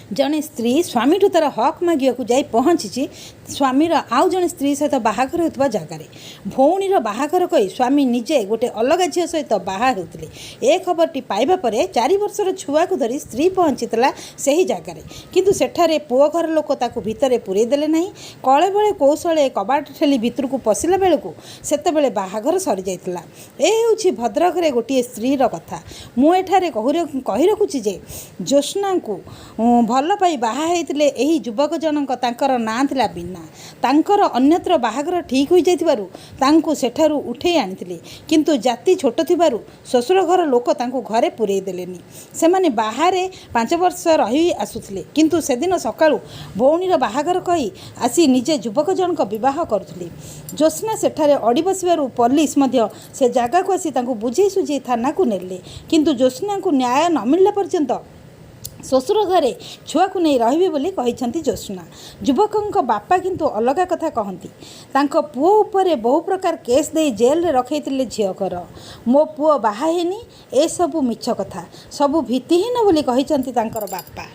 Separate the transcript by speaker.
Speaker 1: ଜଣେ ସ୍ତ୍ରୀ ସ୍ୱାମୀଠୁ ତା'ର ହକ୍ ମାଗିବାକୁ ଯାଇ ପହଞ୍ଚିଛି ସ୍ୱାମୀର ଆଉ ଜଣେ ସ୍ତ୍ରୀ ସହିତ ବାହାଘର ହେଉଥିବା ଜାଗାରେ। ଭଉଣୀର ବାହାଘର କହି ସ୍ୱାମୀ ନିଜେ ଗୋଟେ ଅଲଗା ଝିଅ ସହିତ ବାହା ହେଉଥିଲେ। ଏ ଖବରଟି ପାଇବା ପରେ 4 ବର୍ଷର ଛୁଆକୁ ଧରି ସ୍ତ୍ରୀ ପହଞ୍ଚିଥିଲା ସେହି ଜାଗାରେ। କିନ୍ତୁ ସେଠାରେ ପୁଅ ଘର ଲୋକ ତାକୁ ଭିତରେ ପୂରେଇ ଦେଲେ ନାହିଁ। କଳେ ବଳେ କୌଶଳେ କବାଟ ଠେଲି ଭିତରକୁ ପଶିଲା ବେଳକୁ ସେତେବେଳେ ବାହାଘର ସରିଯାଇଥିଲା। ଏ ହେଉଛି ଭଦ୍ରକରେ ଗୋଟିଏ ସ୍ତ୍ରୀର କଥା। ମୁଁ ଏଠାରେ କହି ରଖୁଛି ଯେ ଜ୍ୟୋତ୍ସ୍ନାଙ୍କୁ ଭଲ ପାଇ ବାହା ହେଇଥିଲେ ଏହି ଯୁବକ ଜଣଙ୍କ। ତାଙ୍କର ନାଁ ଥିଲା ବୀନା। ତାଙ୍କର ଅନ୍ୟତ୍ର ବାହାଘର ଠିକ୍ ହୋଇଯାଇଥିବାରୁ ତାଙ୍କୁ ସେଠାରୁ ଉଠେଇ ଆଣିଥିଲେ। କିନ୍ତୁ ଜାତି ଛୋଟ ଥିବାରୁ ଶ୍ୱଶୁର ଘର ଲୋକ ତାଙ୍କୁ ଘରେ ପୂରେଇ ଦେଲେନି। ସେମାନେ ବାହାରେ 5 ବର୍ଷ ରହି ଆସୁଥିଲେ। କିନ୍ତୁ ସେଦିନ ସକାଳୁ ଭଉଣୀର ବାହାଘର କହି ଆସି ନିଜେ ଯୁବକ ଜଣକ ବିବାହ କରୁଥିଲେ। ଜ୍ୟୋତ୍ସ୍ନା ସେଠାରେ ଅଡ଼ି ବସିବାରୁ ପୋଲିସ ମଧ୍ୟ ସେ ଜାଗାକୁ ଆସି ତାଙ୍କୁ ବୁଝେଇ ସୁଝେଇ ଥାନାକୁ ନେଲେ। କିନ୍ତୁ ଜ୍ୟୋତ୍ସ୍ନାଙ୍କୁ ନ୍ୟାୟ ନ ମିଳିଲା ପର୍ଯ୍ୟନ୍ତ ଶ୍ୱଶୁର ଘରେ ଛୁଆକୁ ନେଇ ରହିବେ ବୋଲି କହିଛନ୍ତି ଜ୍ୟୋତ୍ସ୍ନା। ଯୁବକଙ୍କ ବାପା କିନ୍ତୁ ଅଲଗା କଥା କହନ୍ତି। ତାଙ୍କ ପୁଅ ଉପରେ ବହୁ ପ୍ରକାର କେସ୍ ଦେଇ ଜେଲରେ ରଖେଇଥିଲେ ଝିଅ ଘର। ମୋ ପୁଅ ବାହା ହେଇନି, ଏସବୁ ମିଛ କଥା, ସବୁ ଭିତ୍ତିହୀନ ବୋଲି କହିଛନ୍ତି ତାଙ୍କର ବାପା।